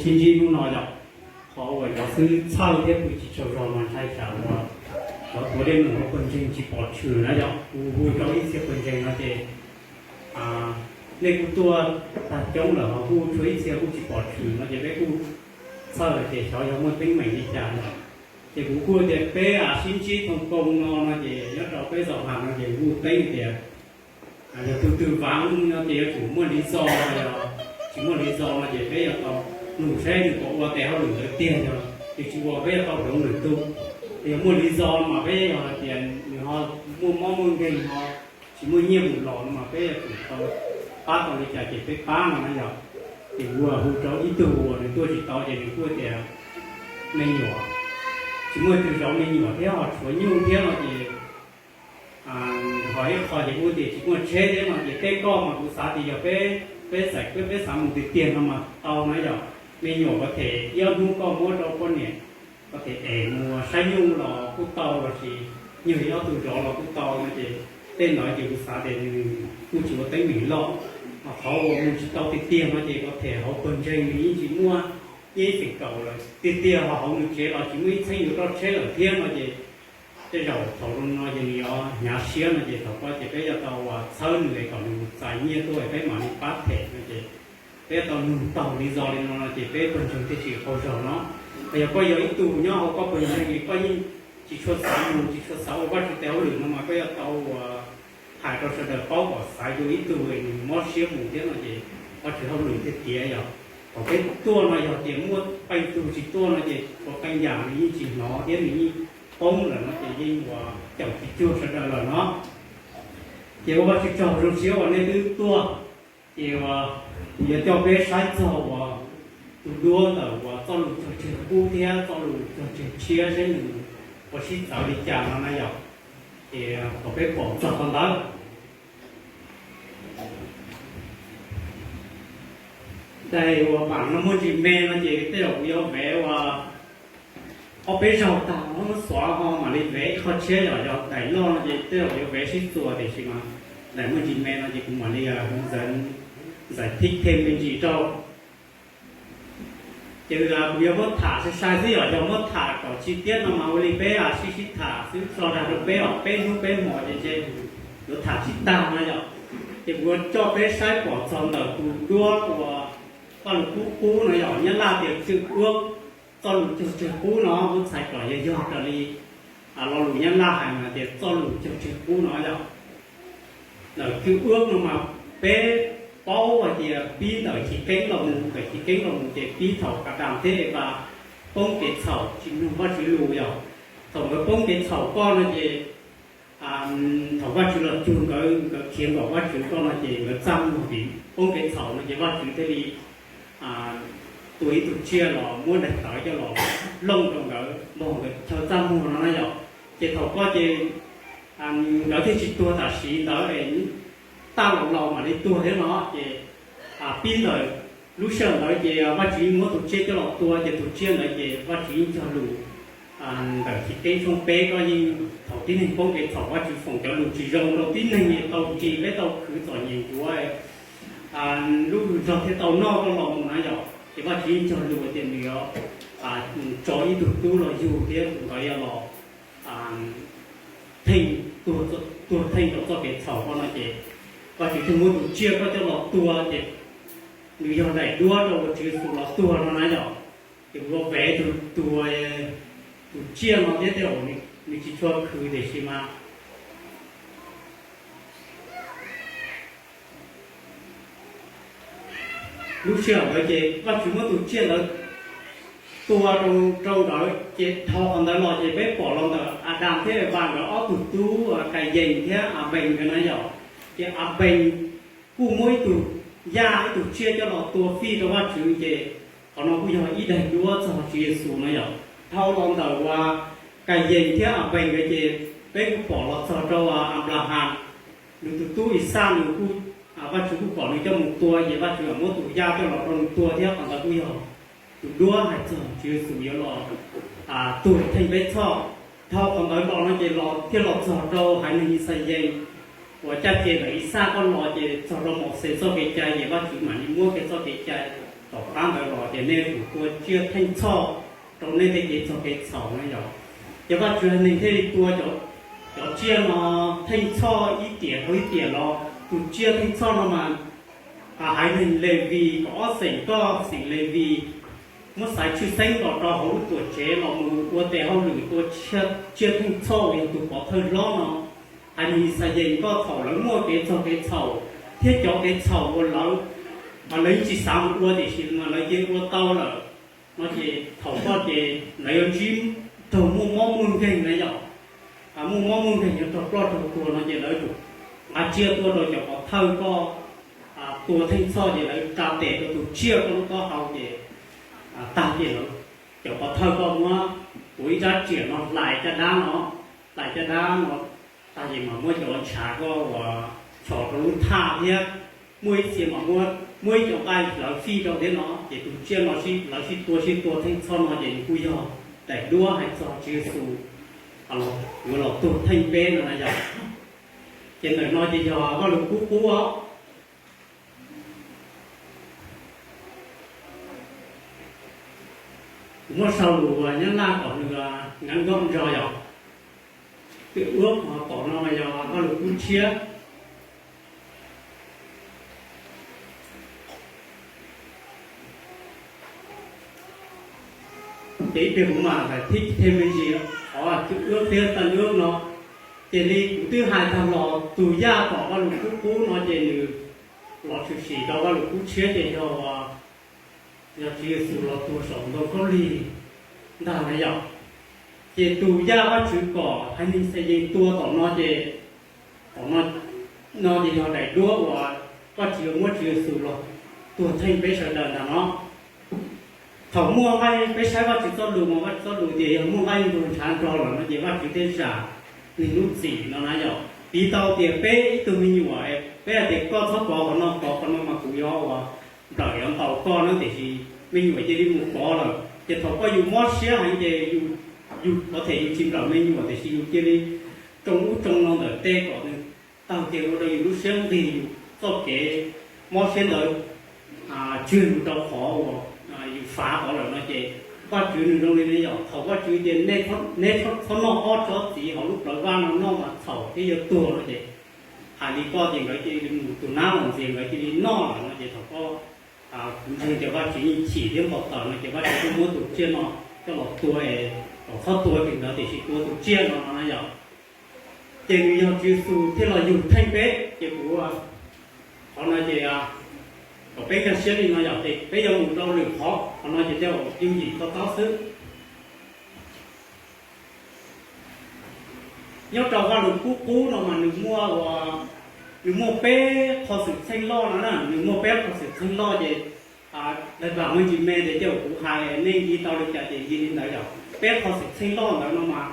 Sib ntsib hnub no yog qhov uas cov xib hwb txhawj thiab pw tsis tsaug zog mas ntshai tsam uas cov tuav dej num hauv pawg ntseeg tsis pom tshwm na yog. Kuv hu rau ib txhia pawg ntseeg no ces nej kuj tuaj tag coob lawm ho kuj tshuav ib txhia kuj tsis pom tshwm no ces peb kuj txhawj hais tias xyov yog muaj teeb meem li cas no. Ces kuv kuj tias peb sib ntsib thoob koos no no ces nyob rau peb zos Has no ces kuj teeb tias yog tus twg vav no ces yuav tsum muaj li zos, yog tsis muaj li zos no ces peb yuav tau nug saib nws puas ua tes hauj lwm ntawd tiag, yog nws tsis ua peb yuav tau hloov nws tug. Yog muaj li zos mas peb yog hais tias nws ho muaj mob muaj nkeeg ho tsis muaj nyiaj mus los no mas peb yuav tsum tau pab tau li cas ces peb pab no na yog. Ces kuv hu rau ib tug uas nws tuaj tsis tau ces nws kuj tias me nyuam, tsis muaj twg zov me nyuam thiab ho tshuav nyuj thiab no ces ho ib qho ces kuv tias tsis muaj tsheb thiab no ces tej koj mas kuv xav tias yog peb, peb xav, peb xav mus tiag tiag no mas tau na yog. Me nyuam ko them ib ob hnub koj muab rau poj niam ko them es mus saib nyuj los kuj tau lossis nyuag ib ob tug zov los kuj tau no ces tej ntawd ces kuv xav tias nws kuj tsis ua teeb meem loj. Ho qhov uas mus tsis tau tiag tiag no ces ko them hauv pawg ntseeg nws yeej tsis muaj, yeej ib feem kaum lawm tiag tiag ho hauv nws tsev los tsis muaj ib txheeb yuav roj tsheb lawm thiab no ces tej zaum thaum no ces nws yuav hnyav siab no ces thaum ko ces peb yuav tau txhawb nws es kom nws txais nyiaj tuaj es peb mam li pab them no ces peb yuav tau nug taug li zos li no no ces peb pawg ntseeg thiaj tsis qaug zog no. Yog koj yog ib tug nyob hauv koj pawg ntseeg es koj yeej tsis tshua xav mus tsis tshua xav ua Vajtswv tes hauj lwm no mas koj yuav tau ua hais rau sawv daws paub kom xaiv dua ib tug nws mob siab mus thiab no ces Vajtswv hauj lwm thiaj tiav yog. Thaum peb tuaj no yog tias muaj qee tug tsis tuaj no ces ua qee yam nws yeej tsis hnov thiab nws yeej poob lawm no ces yeej ua caum tsis cuag sawv daws lawm no. Ces ua Vajtswv tsaug zoo siab uas nej twb tuaj. Ces kuv yuav coj peb saib txog uas tus duab ntawm uas txoj lus cog tseg qub thiab txoj lus cog tseg tshiab seb nws ua sib txawv li cas no na yom. Ces thaum peb pom txog qhov ntawd, daim uas pam no muaj ntsis me no ces tej zaum kuv yuav vev ua ob peb zaug tag muab xuav ho mam li vev ib qho tshiab yom. Yog daim loj no ces tej zaum yuav vev sib txuas tiam sis mas daim muaj ntsis me no ces kuv mam li ntxeev, ntxeev thib them me ntsis rau. Ces kuv yuav muab tham sai sai xwb yom, yog muab tham kom chi tiab no mas ua li peb sib sib tham xwb tso dag rau peb os, peb hnub peb hmos ces ntshe yuav tham tsis tag no yom. Ces kuv yuav coj peb saib pom txog ntawm tus duab uas txoj lus qub qub no yom, nyab laj tias cwj uab, txoj lus cog tseg qub no muab txhais kom yog yog raws li lo lus nyab laj hais mas tias txoj lus cog tseg qub no yom. Ntawm cwj uab no mas peb paub hais tias pib ntawm chiv keeb los mus, ntawm chiv keeb los mus ces pib thaum Adas thiab Evas poob kev txhaum tsis mloog Vajtswv lus yom. Thaum nkawd poob kev txhaum koj no ces thaum Vajtswv los cuag nkawd, nkawd khiav nkaum Vajtswv koj no ces nkawd txaj muag vim poob kev txhaum no ces Vajtswv thiaj li tua ib tug tsiaj los muab daim tawv coj los looj rau nkawd npog nkawd chaw txaj muag no na yom. Ces thaum koj ces nkawd thiaj tsis tuag tam sim ntawd es taj los laus mam li tuag thiab no ces pib ntawm lub sij hawm ntawd ces Vajtswv yeej muab tus tsiaj coj los tua ces tus tsiaj ntawd ces Vajtswv yeej cog lus ntawm Chiv Keeb tshooj peb koj yeej thaum tib neeg poob kev txhaum Vajtswv foom cov lus tsis zoo rau tib neeg es tau ris peb tau khwv txom nyem ntsuav lub hws zog thiaj tau noj koj los mus na yom. Ces Vajtswv yeej cog lus tias nws yuav tso ib tug tub los yug thiab tus ntawd yuav los theej, tuag theej rau txoj kev txhaum koj no ces Vajtswv thiaj muab tus tsiaj koj coj los tua ces nws yog daim duab rau Tswv Yexus los tuag no na yom. Ces kuv yuav vev tus, tus, tus tsiaj no thiab tej zaum nws tsis tshua khwv tiam sis mas lub sij hawm ntawd ces Vajtswv muab tus tsiaj ntawd tua rau, rau nkawd ces dhau qhov ntawd los ces peb pom los ntawm Adas thiab Evas nkawd ob tug tub Kayees thiab Abees nkawd na yom. Ces Abees kuj muab ib tug yaj ib tug tsiaj coj los tua fij rau Vajtswv ces qhov no kuj yog ib daim duab txog Tswv Yexus no yom. Dhau los ntawm uas Kayees thiab Abees nkawd ces peb kuj pom los txog rau Anplahas, nws tus tub Ixaj nws kuj, Vajtswv kuj kom nws coj mus tua ces Vajtswv muab tus yaj coj los rau nws tua thiab qhov ntawd kuj yog tus duab hais txog Tswv Yexus yuav los tuag theej peb txhoj. Dhau qhov ntawd los no ces los thiaj los txog rau haiv neeg Yixalayees uas caj ces ntawm Ixaj koj los ces txog rau Mauxes txoj kev cai ces Vajtswv mam li muab kiag txoj kev cai tom qab ntawd los ces nej yuav tsum tua tsiaj theej txhoj rau nej tej kev txog kev txhaum na yog. Ces Vajtswv haiv neeg thiaj li tua cov tsiaj no theej txhoj ib tiam dhau ib tiam los. Tus tsiaj theej txhoj no mas haiv neeg Levis, kaum ob xeem koj xeem Levis muab xaiv tshwj xeeb los rau hauv lub tuam tsev los mus ua tes hauj lwm tua tsiaj theej txhoj uas yog tus pov thawj hlob no. Haiv neeg Yixalayees koj thaum lawv muaj kev txog kev txhaum thiab cov kev txhaum uas lawv, mas lawv yeej tsis xav mus ua tiam sis mas lawv cia ua tau lawm no ces thaum koj ces lawv yuav ntsib raug muaj mob muaj nkeeg na yom. Muaj mob muaj nkeeg yuav raug ploj raug tuag no ces lawv yuav tsum nqa tsiaj tuaj rau cov pov thawj koj tua theej txhoj ces lawv tsa tes rau tus tsiaj koj lub taub hau ces tag ces lawv, cov pov thawj koj muab tuav ib rab riam no hlais caj dab no, hlais caj dab no tag ces mas muab cov ntshav koj uas chom rau lub thaj thiab muaj ib txhia mas muab ib co nqaij hlawv fij rau thiab no ces tus tsiaj no lawv sib tua sib tua theej txhoj no ces nws kuj yog daim duab hais txog Tswv Yexus yuav los tuag theej peb no na yom. Ces ntawm no ces yog Vajluskub qub os. Kuv muab sau lus Nyab Laj kom nws ngab nkauj nrog yom. Twb ua tom no mas yog Vajluskub tshiab. Ces ib pliag kuv mam hais thib them me ntsis qhov twb ua thiab tag ua no. Ces li kuv twb hais tag los tus yaj tom Vajluskub qub no ces nws los tshwm sim rau Vajluskub tshiab ces yog, yog Tswv Yexus los tuag saum ntoo khaub lig ntag na yom. Ces tus yaj Vajtswv kom haiv neeg Yixalayees tua tom no ces, tom no, no ces yog daim duab uas Vajtswv yuav muab Tswv Yexus los tuag theej peb sawv daws ntag no. Thaum muaj nqaij, peb saib Vajtswv txoj lus mas Vajtswv txoj lus tias yog muaj nqaij ntuag ntshav nrog lawm no ces Vajtswv thiaj zam nws lub txim no na yom. Piv tau tias peb ib tug me nyuam, peb hais tias koj txhob kov qhov no, kov qhov no mas kuv yuav ua nplawm yuav ntaus koj na, tiam sis me nyuam cia li mus kov lawm ces thaum koj yus mob siab heev ces yus, yus thov them yus tsis nplawm me nyuam tiam sis yus cia li tsoo ub tsoo no ntawm tej kom nws tawg kiag ua rau yus lub siab nqig, yus txoj kev mob siab ntawd tswj mus rau qhov uas yus fav tod lawm no ces Vajtswv nws zoo li ne yom. Thaum Vajtswv tias neb txhob noj ob tsob txiv hauv lub plawv vaj no, noj mas txhaum thiab yuav tuag no ces hais li koj ces nkawd cia li mus, tus nab los ntxias nkawd cia li noj lawm no ces thaum koj, kuv ntseeg tias Vajtswv yeej chim thiab npau taws no ces Vajtswv thiaj muab tus tsiaj no coj los tua, kom txhob tua tus ntawd tiam sis tua tus tsiaj no no na yom. Ces nws yog Tswv Yexus thiaj los yug theej peb ces kuv, qhov no ces kom peb nkag siab li no yom, ces peb yuav mus rau lwm qhov, qhov no ces tej zaum yooj yim to taub xwb. Nyob rau Vajluskub qub no mas nws muaj, nws muaj peb qho xwm txheej loj no na, nws muaj peb qho xwm txheej loj ces, daim vam me ntsis me ces tej zaum kuv hais nej nti tau li cas ces nti li ntawd yom. Peb qho xwm txheej loj ntawd no mas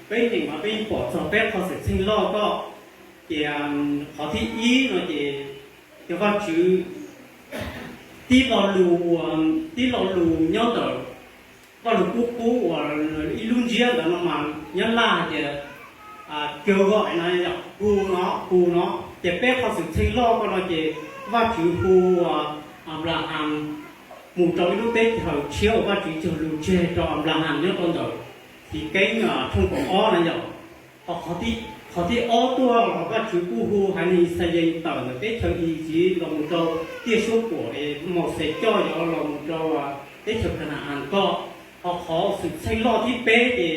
peb nyeem mas peb yeej pom txog peb qho xwm txheej loj koj. Ces qhov thib ib no ces yog Vajtswv tib lo lus, tib lo lus nyob ntawm Vajluskub qub uas ib lub ntsiab ntawd no mas Nyab Laj hais tias kêu gọi no, hu no, hu no. Ces peb qho xwm txheej loj koj no ces Vajtswv hu Anplahas mus rau ib lub teb chaws tshiab uas Vajtswv cog lus tseg rau Anplahas nyob rau ntawm Chiv Keeb tshooj kaum ob na yom. Qhov thib ob tuaj los Vajtswv kuj hu haiv neeg Yixalayees tawm ntawm teb chaws Iziv los mus rau tiaj suab puam es Mauxes coj yuav los mus rau teb chaws Khana-as koj. Ho qhov xwm txheej loj thib peb ces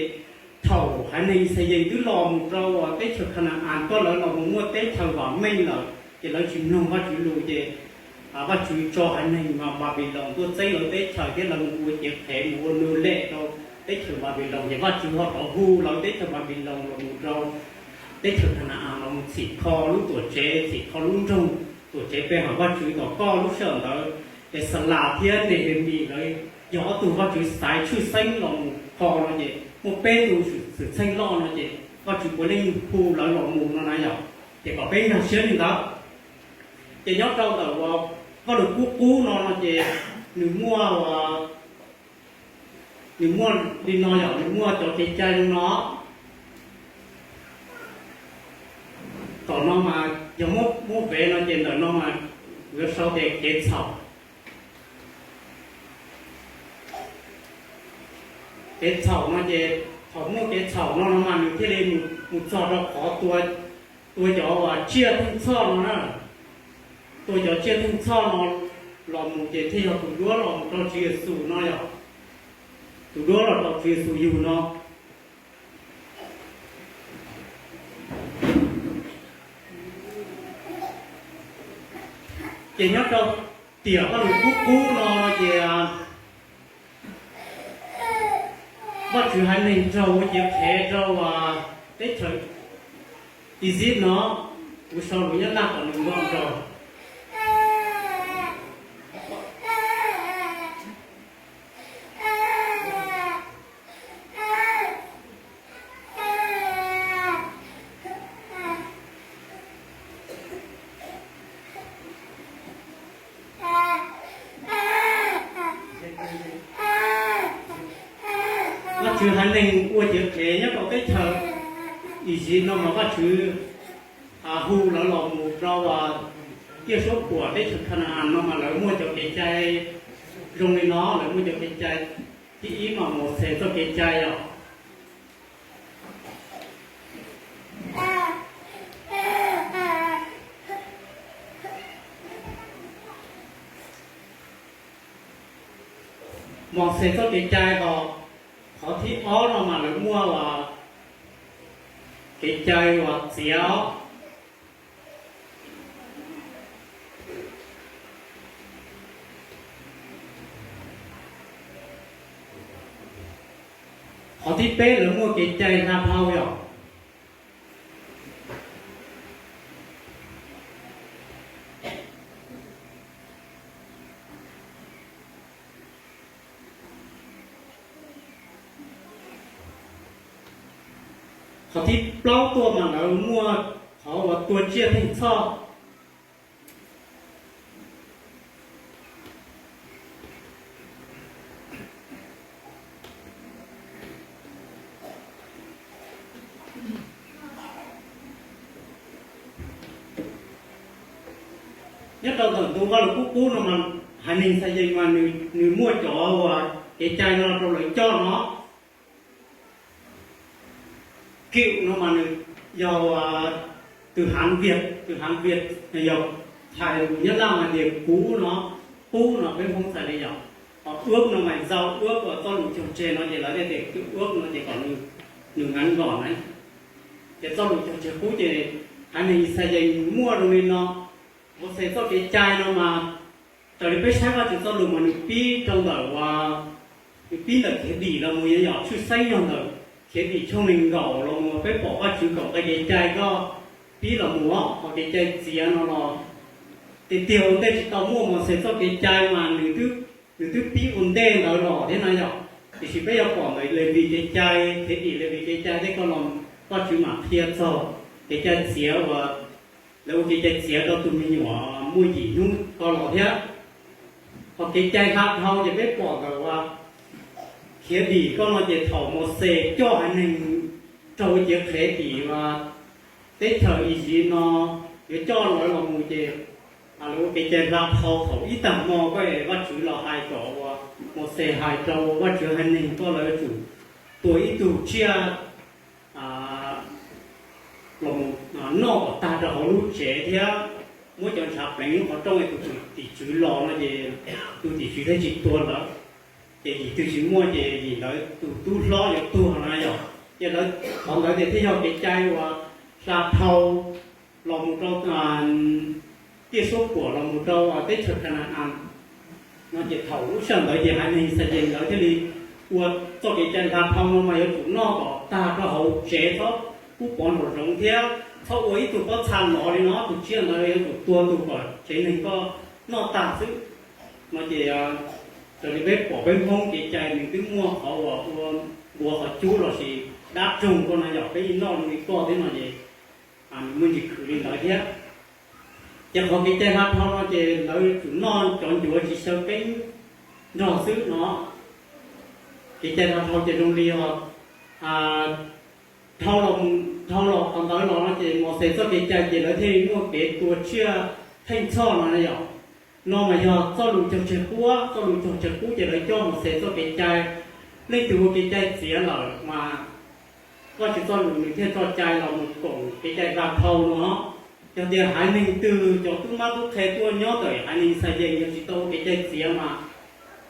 thaum haiv neeg Yixalayees twb los mus rau teb chaws Khana-as koj, lawv los mus muaj teb chaws vam meej lawm ces lawv tsis mloog Vajtswv lus ces Vajtswv tso haiv neeg Npanpiloos tuaj txeeb lawv teb chaws thiab lawv mus ua cev qhev mus ua nws lem rau teb chaws Npanpiloos ces Vajtswv ho rov hu lawv teb chaws Npanpiloos los mus rau teb chaws Khana-as los mus txhim kho lub tuam tsev, txhim kho lub nroog, tuam tsev pe hawm Vajtswv. Tom koj lub sij hawm ntawd Exalas thiab Nehemis lawv yog ob tug Vajtswv xaiv tshwj xeeb los mus kho no ces muaj peb tug xwm txheej loj no ces Vajtswv puav leej hu lawv los mus no na yom. Ces kom peb nkag siab li ntawd. Ces nyob rau ntawm Vajluskub qub no no ces nws muaj, nws muaj li no yom, nws muaj cov kev cai li no. Tom no mas yog muab vev no ces ntawm no mas kuv yuav sau tias kev txhaum. kev txhaum no ces thaum muaj kev txhaum no no mas nws thiaj li mus txog rau qhov tua cov uas tsiaj theej txhoj no na. Tua cov tsiaj theej txhoj no los mus ces thiaj yog tus duab los mus rau Tswv Yexus no yog, tus duab los rau Tswv Yexus yug no. Ces nyob rau tiam Vajluskub Qub no ces Vajtswv haiv neeg raug ua ciav qhev rau teb chaws Iziv no, kuv sau lus Nyab Laj kom nws nto nrog. Vajtswv haiv neeg ua ciav qhev nyob rau teb chaws Iziv no mas Vajtswv hu lawv los mus rau tiaj suab puam teb chaws Khana-as no mas lawv muaj cov kev cai zoo li no, lawv muaj cov kev cai. Thib ib mas Mauxes txoj kev cai os. Mauxes txoj kev cai os. Qhov thib ob no mas lawv muaj kev cai uas txiav os. Qhov thib peb lawv muaj kev cai hla dhau yom. Qhov thib plaub tuaj mas lawv muaj qhov uas tua tsiaj theej txhoj. Nyob rau ntawm ntu Vajluskub Qub no mas haiv neeg Xayees mas nws muaj cov uas kev cai no rau lawv coj no. Kiu no mas nws yog tus hav vias, tus hav vias yog hais lus Nyab Laj mas tias kub no, kub no peb Hmoob txhais li yom. Ho uab no mas zau uab, txoj lus cog tseg no ces lawv thiaj tias kub uab no ces kom nws ngab nkaus na. Ces txoj lus cog tseg kub ces haiv neeg Yixalayees muaj zoo li no. Mauxes txoj kev cai no mas raws li peb saib Vajtswv txoj lus mas nws pib rau ntawm, nws pib ntawm Khiav Dim los mus, yog tshwj xeeb yog ntawm Khiav Dim tshooj nees nkaum los mus peb pom Vajtswv kom nqe kev cai koj pib los mus, ho kev cai txiav no los tiag tiag ua ntej tsis tau muaj Mauxes txoj kev cai mas nws twb pib ua ntej ntawd los thiab na yom. Tiam sis peb yuav pom ntawm Levis kev cai, Khiav Dim Levis kev cai tej ko los Vajtswv mam qhia txog kev cai txiav uas lawv ua kev cai txiav rau tus me nyuam muaj yim hnub ko los thiab. Ho kev cai hla dhau ces peb pom ntawm uas Khiav Dim ko no ces thaum Mauxes coj haiv neeg raug ua ciav qhev tim teb chaws Iziv no, yuav coj lawv los mus ces lawv ua kev cai hla dhau thaum ib tag hmo ko es Vajtswv los hais kom uas Mauxes hais rau Vajtswv haiv neeg ko lawv yuav tsum tua ib tug tsiaj los noj kom tag rau hauv lub tsev thiab muab cov ntshav pleev lub qhov rooj es tus tim tswv los no ces tus tim tswv thiaj tsis tua lawv. Ces yim twg tsis muaj ces yim ntawd tus tub hlob yuav tuag na yom. Ces lawv qhov ntawd ces thiaj yog kev cai uas hla dhau los mus rau tiaj suab puam los mus rau teb chaws Khana-as no ces thaum lub sij hawm ntawd ces haiv neeg Yixalayees ntawd thiaj li ua txoj kev cai hla dhau no mas yuav tsum noj kom tag rau hauv tsev, txhob pub pov nraum zoov thiab txhob ua ib tug pob txha lov li no, tus tsiaj ntawd yuav tsum tua tus kom tsev neeg koj noj tag xwb. No ces raws li peb pom peb Hmoob kev cai nws twb muaj qhov uas ua npua qhov cub lossis dab roog ko no yog peb yeej noj zoo li koj thiab no ces nws muaj ntsis khwv li ntawd thiab. Ces qhov kev cai hla dhau no ces lawv tsum noj cov ncuav tsis xyaw keeb nrog xwb no. Kev cai hla dhau ces zoo li os, dhau los, dhau los qhov ntawd los no ces Mauxes txoj kev cai ces lawv thiaj li muaj kev tua tsiaj theej txhoj no yom. No mas yog txoj lus cog tseg qub, txoj lus cog tseg qub ces lawv coj Mauxes txoj kev cai Leej twg ua kev cai txiav lawm mas Vajtswv txoj lus nws thiaj tso cai los mus koom kev cai hla dhau no. Yog tias haiv neeg twg cov tub mab tub qhe tuaj nyob ntawm haiv neeg Yixalayees yog tsis tau ua kev cai txiav mas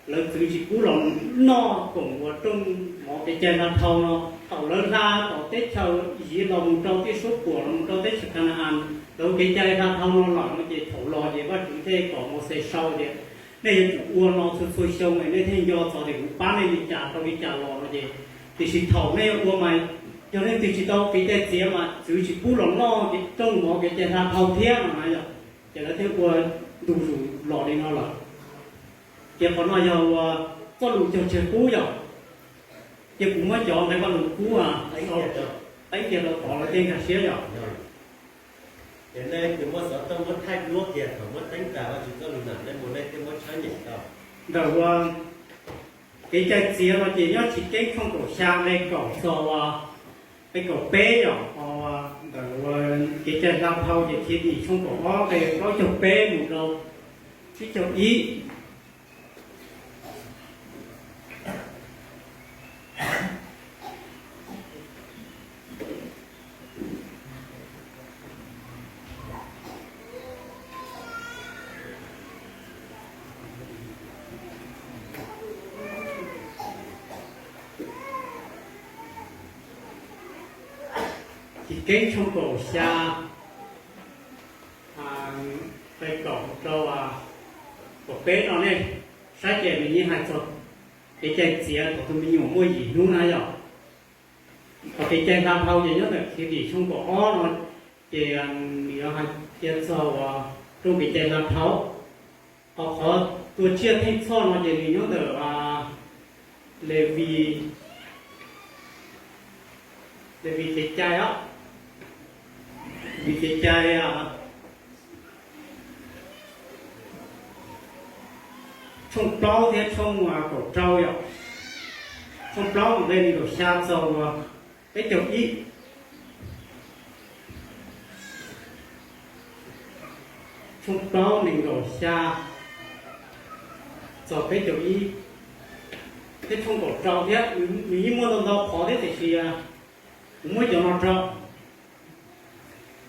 lawv txwv tsis pub los noj koom ua rooj mov kev cai hla dhau no. Thaum lawv hla tom teb chaws Iziv los mus rau tiaj suab puam los mus rau teb chaws Kana-as, lawv ua kev cai hla dhau no lawm no ces thaum los ces Vajtswv thiaj kom Mauxes sau tias nej yuav tsum ua no txhua txhua xyoo es nej thiaj nco txog tias kuv pab nej li cas rau li cas los no ces, tiam sis thaum nej ua mas yog leej twg tsis tau kev cai txiav mas txwv tsis pub los noj rooj mov kev cai hla dhau thiab no na yom. Ces lawv thiaj ua ntu zus los li no lawm. Ces qhov no yog ua txoj lus cog tseg qub yom. Ces kuv muab cov nqe Vajluskub teeb kiag rau tod lawv thiaj nkag siab yom. Ces nej tus muab xov tooj muab thaij duab kiag thaum muab teeb tas Vajtswv txoj lus na, nej mus nej thiaj muab tshawb nyeem tau. Ntawm ua kev cai txiav no ces nyob Chiv Keeb tshooj kaum xya nqe kaum txog nqe kaum peb yom. Ntawm ua kev cai hla dhau ces Khiav Dim tshooj kaum ob nqe plaub caug peb mus rau tsib caug ib. Chiv Keeb tshooj kaum xya nqe kaum rau kaum peb no nej saib ces nws yeej hais txog kev cai txiav thaum tus me nyuam muaj yim hnub na yom. Qhov kev cai hla dhau ces nyob ntawm Khiav Dim tshooj kaum ob no ces nws yuav hais tias txog ua rooj kev cai hla dhau. Qhov qhov tua tsiaj theej txhoj no ces nws nyob ntawm Levis, Levis kev cai os, Levis kev cai tshooj plaub thiab tshooj kaum rau yom. Tshooj plaub nqe nees nkaum xya txog peb caug ib. Tshooj plaub nees nkaum xya txog peb caug ib, thiab tshooj kaum rau thiab. Nws yeej muaj ntau ntau qhov thiab tiam sis kuv muab cov no rau.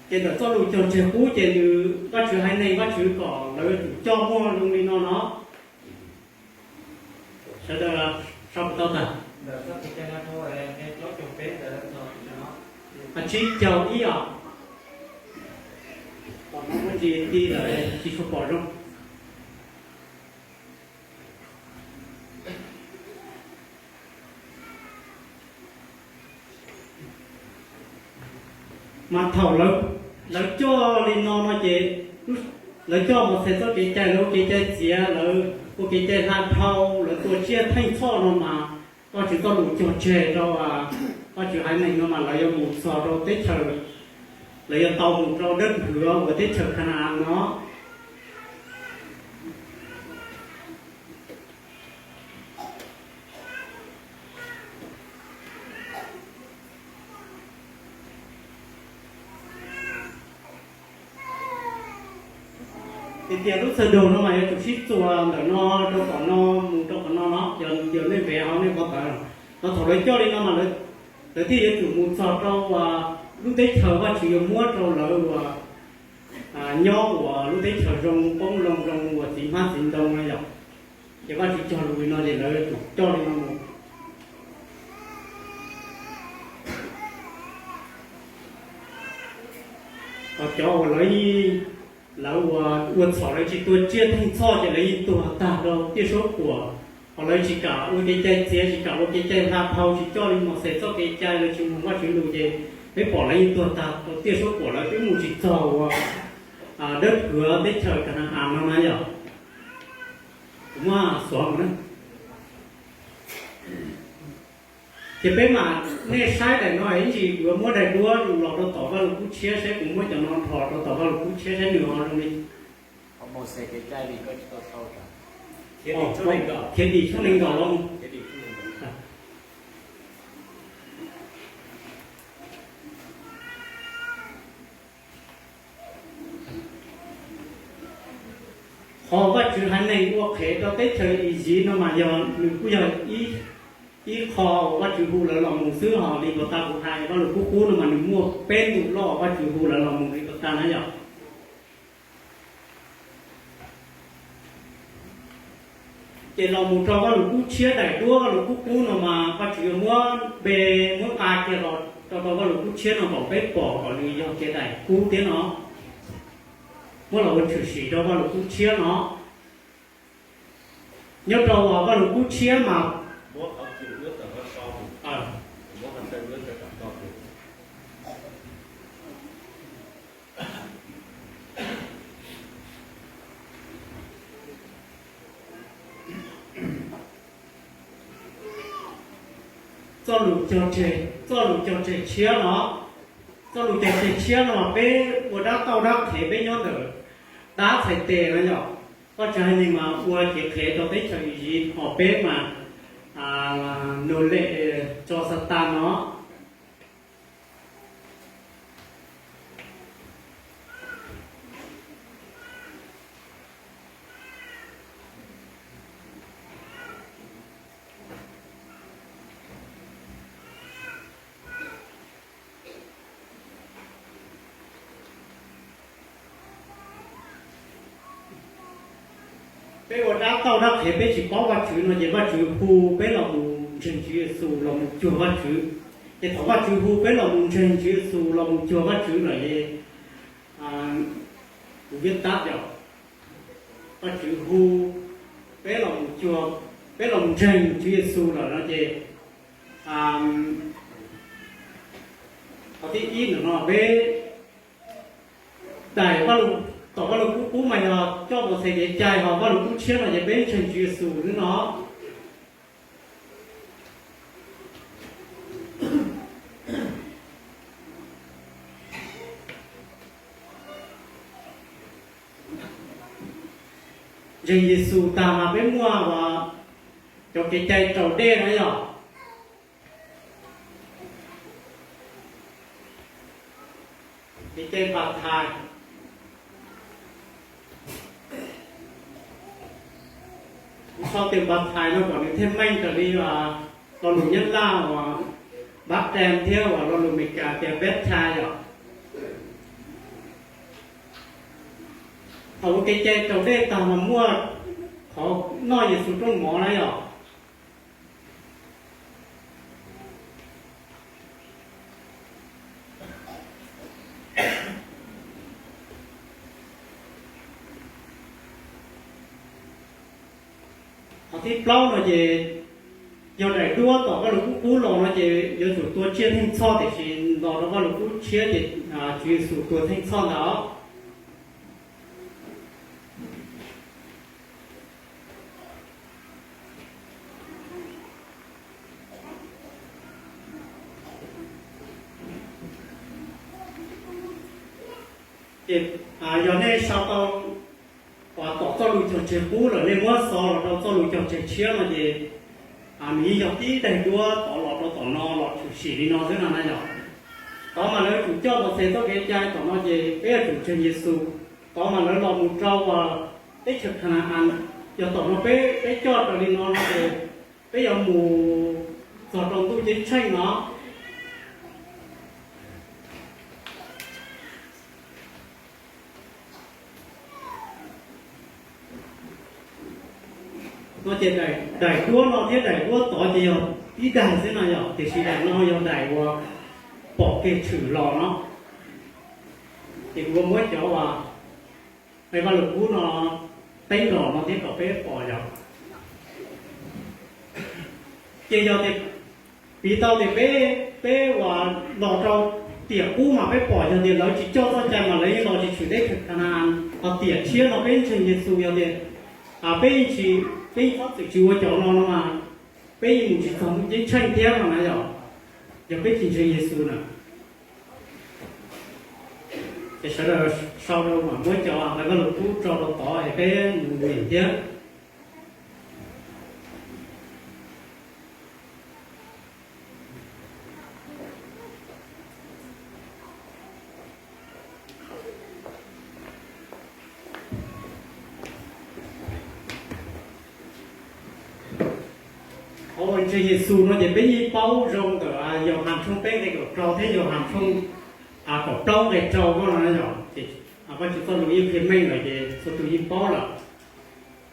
Ces ntawm txoj lus cog tseg qub ces nws Vajtswv haiv neeg Vajtswv kom lawv yuav tsum coj muag zoo li no no. Sawv daws sau tau tag. Tsib caug ib os. Pom no muaj ntsis ti lawm tsis tshua pom zoo. Mas thaum lawv coj li no no ces lawv coj Mauxes txoj kev cai, lawv ua kev cai txiav, lawv ua kev cai hla dhau, lawv tua tsiaj theej txhoj no mas Vajtswv txoj lus cog tseg rau Vajtswv haiv neeg no mas lawv yuav mus txog rau teb chaws, lawv yuav tau mus rau dawb huv uas teb chaws Kana-as no. Tias tias lub txawg daug no mas yuav tsum sib txuas ntawm no rau tom no mus rau qhov no no, yog nej nqes hauv nej npau taws no, thaum lawv coj li no mas lawv thiaj yuav tsum mus txog rau lub teb chaws Vajtswv yuav muab rau lawv uas nyob uas lub teb chaws zoo qoob loo zoo uas txiv hmab txiv ntoo no yom. Ces Vajtswv cog lus li no ces lawv yuav tsum coj li no mus. Ho cov uas lawv, lawv ua, ua txhaum lawv tsis tua tsiaj theej txhoj ces lawv yeej tuag tag rau tiaj suab puam. Ho lawv tsis kam ua kev cai txiav, tsis kam ua kev cai hla dhau, tsis coj li Mauxes txoj kev cai, lawv tsis mloog Vajtswv lus ces peb pom lawv yeej tuag tag rau tiaj suab puam, lawv twb mus tsis txog uas dawb huv teb chaws Kana-as no na yom. Kuv muab xuav mus na. Ces peb mam, nej saib daim no ib ntsis kuv yuav muab daim duab los rau tom Vaj Lug Kub Tshiab saib, kuv muab cov no nrho rau tom Vaj Lug Kub Tshiab saib nws ho zoo li. Khiav Dim tshooj nees nkaum los. Qhov Vajtswv haiv neeg ua qhev rau teb chaws Iziv no mas yog nws kuj yog ib ib qho uas Vajtswv hu lawv los mus xwb, ho li puas tas kuv hais Vajluskub Qub no mas nws muaj peb ntu loj Vajtswv hu lawv los mus li puas tas na yom. Ces los mus rau Vajluskub Tshiab daim duab Vajluskub Qub no mas Vajtswv yuav muab npe, muab nqa kiag los rau rau Vajluskub Tshiab no kom peb pom kom nws yog kiag daim kub thiab no, muab los ua tshwm sim rau Vajluskub Tshiab no. Nyob rau Vajluskub Tshiab mas txoj lus cog tseg, txoj lus cog tseg tshiab no, txoj lus cog tseg tshiab no peb ua dab tauj dab qhev peb nyob ntawm dab txhais tes no yom. Vajtswv haiv neeg mas ua cev qhev rau teb chaws Iziv, ho peb mas nug lem tso Xatas no. Peb ua dab tauj dab qhev peb tsis paub Vajtswv no ces Vajtswv hu peb los mus ntseeg Tswv Yexus los mus cuag Vajtswv. Ces thaum Vajtswv hu peb los mus ntseeg Tswv Yexus los mus cuag Vajtswv lawm es, kuv viab tab yom, Vajtswv hu peb los mus cuag, peb los mus ntseeg Tswv Yexus lawm no ces, qhov thib ib ntawm no peb daim, tom Vajluskub Qub mas yog coj mus xev kev cai, ho Vajluskub Tshiab no ces peb ntseeg Tswv Yexus xwb no. Ntseeg Yexus tag mas peb muaj cov kev cai raus dej na yom. Kev cai npas thais, kuv sau tias npas thais no kom nws thiaj meej raws li lo lus Nyab Laj uas bab tem thiab uas lo lus Amelikas tias baptize yom. Thaum ua kev cai raus dej tag mas muaj qhov noj Yexus rooj mov na yom. Qhov thib plaub no ces yog daim duab tom Vajluskub Qub los no ces yuav tsum tua tsiaj theej txhoj, tiam sis los rau Vajluskub Tshiab ces Tswv Yexus tua theej txhoj ntag. Ces yog nej sau tau tom txoj lus cog tseg qub lawm nej muab xov los rau txoj lus cog tseg tshiab no ces nws yeej yog tib daim duab tod los rau tom no los tshwm sim li no xwb no na yom. Tod mas lawv tsum coj Mauxes txoj kev cai, tom no ces peb yuav tsum ntseeg Yexus. Tod mas lawv los mus rau teb chaws Khana-as, yog tom no peb, peb coj raws li no no ces peb yuav mus txog rau ntuj ceeb tsheej no. No ces daim duab no thiab daim duab tod ces yog ib daim xwb no yom, tiam sis daim no yog daim uas pom kev tshwm los no. Ces kuv muab cov uas Vaj Lus Kub no teeb los no thiab kom peb pom yom. Ces yog tias piv tau tias peb, peb uas los rau tiam qub mas peb pom yog tias lawv tsis coj txoj cai mas lawv yeej los tsis tshwm teb chaws Khana-as, ho tiam tshiab no peb ntseeg Yexus yog tias peb yeej tsis, peb yeej txhob txwm tsis ua cov no no mas peb yeej mus tsis txog ntuj ceeb tsheej thiab no na yom, yog peb tsis ntseeg Yexus na. Ces sawv daws sau rau mas muab cov Vaj Lus Kub tso rau tod es peb mus nyeem thiab. Qhov Ntseeg Yexus no ces peb yeej paub zoo ntawm Yauhas tshooj peb nqe kaum rau thiab Yauhas tshooj kaum plaub nqe rau no na yom. Ces Vajtswv txoj lus yeej qhia meej lawm ces txhua tus yeej paub lawm.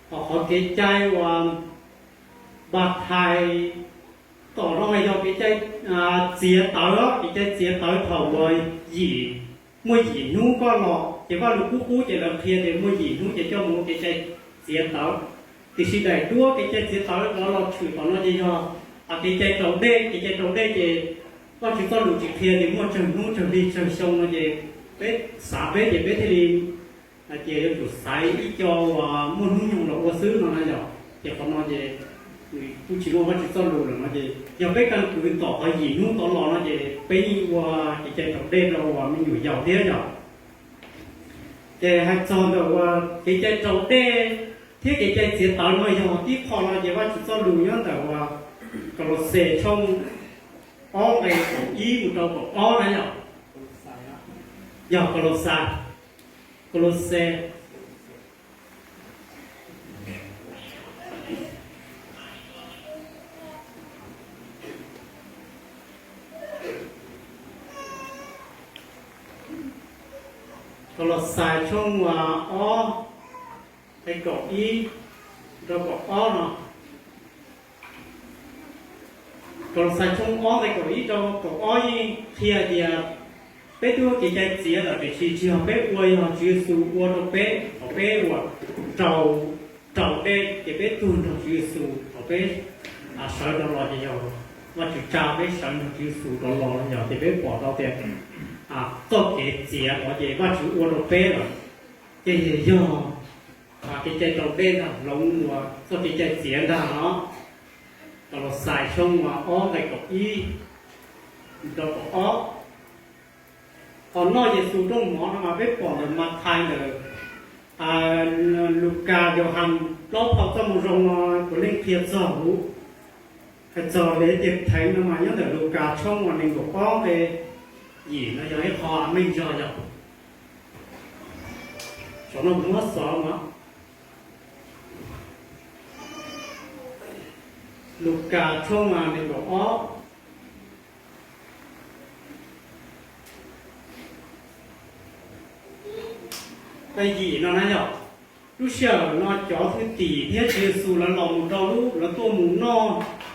Ho qhov kev cai uas Npathais tom no mas yog kev cai txiav tawv, kev cai txiav tawv thaum uas yim, muaj yim hnub koj los ces Vaj Lug Kub qub ces lawv qhia tias muaj yim hnub ces coj mus ua kev cai txiav tawv. Tiam sis daim duab kev cai txiav tawv lawv los tshwm tom no ces yog kev cai raus dej. Kev cai raus dej ces Vajtswv txoj lus tsis qhia tias muaj tsawg hnub tsawg hli tsawg xyoo no ces peb xav peb ces peb thiaj li hais tias yuav tsum xaiv ib co uas muaj hnub nyoog los ua xwb no na yom. Ces qhov no ces nws kuj tsis muaj Vajtswv txoj lus lawm no ces yog peb kab kwv tom qhov yim hnub tod los no ces peb yeej ua kev cai raus dej rau uas me nyuam yaus thiab yom. Ces hais txog ntawm uas kev cai raus dej thiab kev cai txiav tawv no yog tib qho no ces Vajtswv txoj lus nyob ntawm uas Kaulauxes tshooj ob nqe kaum ib mus rau kaum ob na yom. Yog Kaulauxes, Kaulauxes Kaulauxes tshooj ob nqe kaum ib rau kaum ob no. Kaulauxes tshooj ob nqe kaum ib rau kaum ob yeej qhia tias peb twb ua kev cai txiav lawm tiam sis tsis yog peb ua, yog Tswv Yexus ua rau peb thaum peb uas raus, raus dej ces peb tuag nrog Tswv Yexus thaum peb sawv rov los ces yog Vajtswv tsa peb sawv nrog Tswv Yexus rov los no yog ces peb pom tau tias txoj kev txiav tod ces Vajtswv ua rau peb lawm. Ces yog kev cai raus dej ntag, hloov uas txoj kev cai txiav ntag no. Kaulauxes tshooj ob nqe kaum ib rau kaum ob. Qhov noj Yexus rooj mov no mas peb pom ntawm Mathais ntawm Lukas, Yauhas plaub phau txoj moo zoo no puav leej qhia txog huv. Hais txog lawv tias theev no mas nyob ntawm Lukas tshooj uas nees nkaum ob nqe yim no yog ib qho meej zog yom. Saum no kuv muab xov no, Lukas tshooj nees nkaum ob nqe yim no na yom. Lub sij hawm no cov thwj tim thiab Tswv Yexus lawv los mus rau lub, lawv tuaj mus noj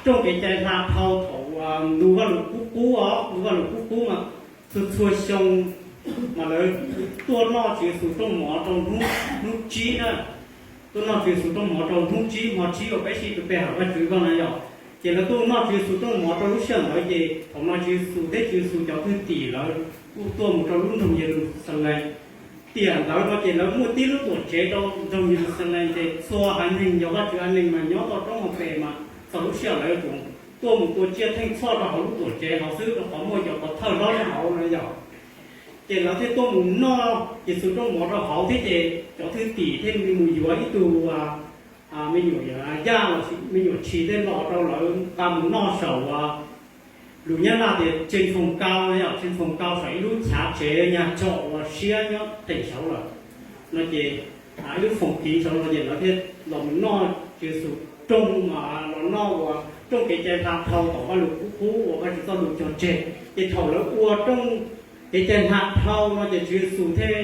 rooj kev cai hla dhau thaum uas ntu Vaj Lug Kub qub os, ntu Vaj Lug Kub qub mas txhua txhua xyoo mas lawv tuaj noj Tswv Yexus rooj mov rau hnub, hnub tsib na. Tuaj noj Tswv Yexus rooj mov rau hnub tsib, hmo tsib uas peb sib tw pe hawm Vajtswv ko na yom. Ces lawv tuaj noj Tswv Yexus rooj mov rau lub sij hawm ntawd ces thaum no Tswv Yexus thiab Tswv Yexus cov thwj tim lawv kuj tuaj mus rau lub nroog Yeluxalees. Tiam ntawd no ces lawv muaj tib lub tuam tsev rau nroog Yeluxalees ces txhua haiv neeg yog Vajtswv haiv neeg mas nyob toj roob hauv pes mas txog lub sij hawm lawv yuav tsum tuaj mus tua tsiaj theej txhoj rau hauv lub tuam tsev hauv xwb rau qhov muaj cov pov thawj hlob nyob hauv no yom. Ces lawv thiaj tuaj mus noj Yexus rooj mov rau hauv thiab ces cov thwj tim thiaj li mus yuav ib tug me nyuam yaj los sis me nyuam tshis thiaj los rau lawv nqa mus noj saum uas lus Nyab Laj tias trên phòng cao no yom, trên phòng cao saum ib lub chav tsev nyag tsom uas siab nyob teem saud lawm no ces ib lub phòng kín saud no ces lawv thiaj los mus noj Tswv Yexus rooj, los noj uas rooj kev cai hla dhau tom Vaj Lug Kub qub uas Vajtswv txoj lus cog tseg. Ces thaum lawv ua rooj kev cai hla dhau no ces Tswv Yexus thiaj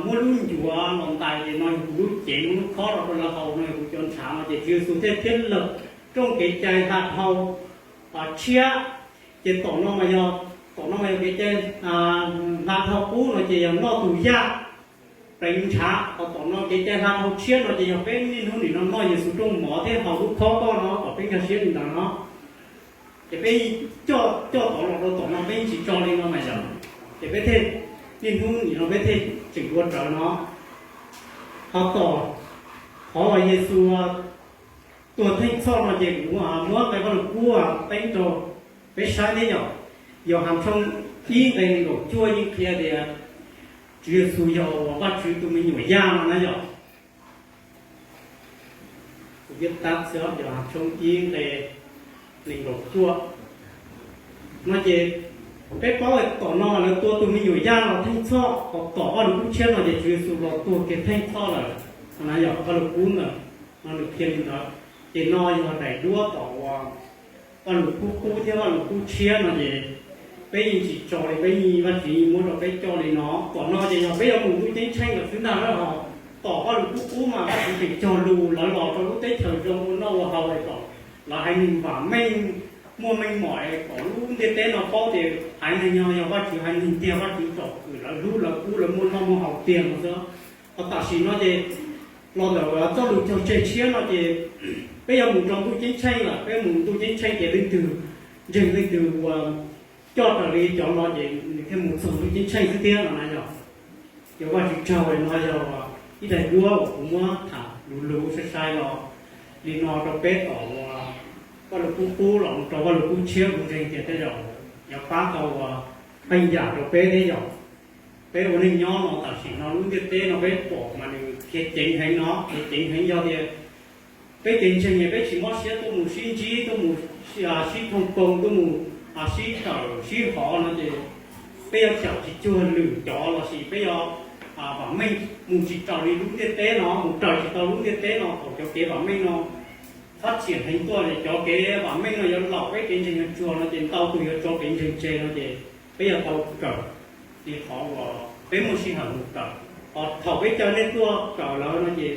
muab lub ncuav los ntais tias no yog kuv lub cev, muab lub khob rau rau lawv haus, no yog kuv cov ntshav no ces Tswv Yexus thiaj thiab lawm rooj kev cai hla dhau tshiab. Ces tom no mas yog, tom no mas yog kev cai hla dhau qub no ces yog noj tus yaj pleev ntshav, ho tom no kev cai hla dhau tshiab no ces yog peb niaj hnub nim no noj Yexus rooj mov thiab haus lub khob koj no kom peb nkag siab li ntawd no. Ces peb coj, coj tod los rau tom no peb yeej tsis tso li no mas yom. Ces peb thiaj, niaj hnub nim no peb thiaj tseem ua raws no. Ho tom qhov uas Yexus tuag theej txhoj no ces kuv muab nqe Vaj Lug Kub teeb rau peb saib thiab yom. Yauhas tshooj ib nqe nees nkaum cuaj yeej qhia tias Tswv Yexus yog uas Vajtswv tus me nyuam yaj no na yom. Kuv thiaj tab txhia Yauhas tshooj ib nqe nees nkaum cuaj no ces peb paub tom no lawv tua tus me nyuam yaj los theej txhoj, ho tom Vaj Lug Kub tshiab no ces Tswv Yexus los tuag kiag theej txhoj lawm. Qhov na yog Vaj Lug Kub ntawd no nws qhia li ntawd. Ces no yog daim duab tom uas Vaj Lus Kub Qub thiab Vaj Lus Kub Tshiab no ces peb yeej tsis tso li, peb yeej, Vajtswv yeej muab rau peb coj li no. Tom no ces yog peb yuav mus ntuj ceeb tsheej lawm xwb ntag na. Ho tom Vaj Lus Kub Qub mas Vajtswv tseem cog lus lawv los rau lub teb chaws zoo ua noj ua haus es kom lawv haiv neeg vam meej, muaj meej mom es kom lub ntiaj teb no paub tias haiv neeg no yog Vajtswv haiv neeg tiag, Vajtswv tsom kwm lawv, hlub lawv, pub lawv muaj noj muaj haus tiag no xwb. Ho tam sim no ces los ntawm txoj lus cog tseg tshiab no ces peb yuav mus rau ntuj ceeb tsheej lawm, peb mus ntuj ceeb tsheej ces leej twg ntseeg, leej twg uas coj raws li cov no ces nws thiaj mus txog ntuj ceeb tsheej xwb thiab no na yog. Ces Vajtswv tsaug, no yog ib daim duab uas kuv muab tham luv luv sai sai los li no rau peb tom uas Vaj Lus Kub Qub los rau Vaj Lus Kub Tshiab, kuv ntseeg tias tej zaum yuav pab tau uas qee yam rau peb thiab yog. Peb ua neej nyob no tam sim no lub ntiaj teb no peb pom mas nws khiav ceev heev no, khiav ceev heev yog tias peb kev ntseeg peb tsis mob siab tuaj mus sib ntsib, tuaj mus sib thooj koo, tuaj mus sib tawm sib hov no ces peb yuav caum tsis cuag lwm cov lossis peb yuav vam meej mus tsis raws li lub ntiaj teb no, mus raws tsis tau lub ntiaj teb no. Thaum cov kev vam meej no fab tsiam heev tuaj ces cov kev vam meej no yuav laum peb kev ntseeg yuav tsuag no ces ntau tus yuav tso kev ntseeg tseg no ces peb yuav tau kawm li qhov uas peb muaj sij hawm mus kawm. Ho thaum peb caw nej tuaj kawm lawm no ces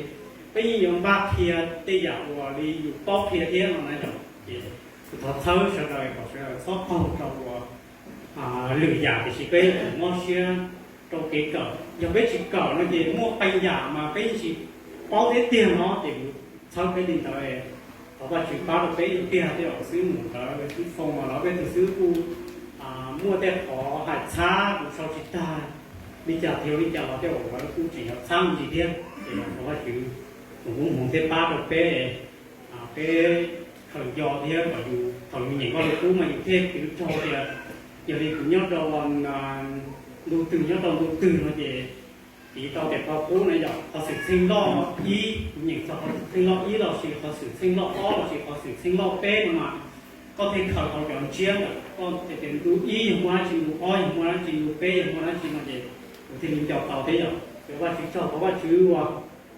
peb yeej yuav npaj qhia tej yam uas li yus paub qhia thiab no na yom. Ces kuv thov txhawb sawv daws kom sawv daws txhob qaug rau uas lwm yam tiam sis peb yuav tsum mob siab rau kev kawm. Yog peb tsis kawm no ces muaj qee yam mas peb yeej tsis paub thiab tiag no ces kuv txhawb peb li ntawd. Thov Vajtswv pab rau peb ib tiag thiab. Xib hwb Mus Ntawd, xib hwb Foom los peb tus xib hwb kuj muaj tej qhov hais txhab kuv sau tsis tag, li cas thiab li cas los tej uas lawv kuj tseem yuav txhab me ntsis thiab. Ces thov Vajtswv mus koob hmoov thiab pab rau peb, peb khaws nco thiab kom yus thaum yus nyeem Vaj Lus Kub mas yus thiaj twv tsaug tias yog li kuv nyob rau ntu twg nyob rau ntu twg no ces piv tau tias qhov qub na yog qhov xwm txheej loj ib, kuv nyeem txog qhov xwm txheej loj ib lossis qhov xwm txheej loj ob lossis qhov xwm txheej loj peb no mas koj thiaj khaws tau cov ntsiab ntawm koj tias ntu ib yog muaj dab tsi, ntu ob yog muaj dab tsi, ntu peb yog muaj dab tsi no ces kuv thiaj li nco tau thiab yom. Ces Vajtswv tsaug, thov Vajtswv ua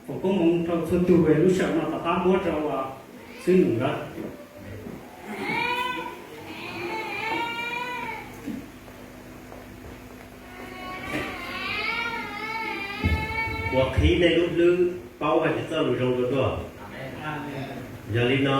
foom koob hmoov rau txhua tus lub sij hawm no rov qab muab rau xib hwb Mus Ntawd. Ua qhib nej lub hlwb paub Vajtswv txoj lus zoo dua dua. Yog li no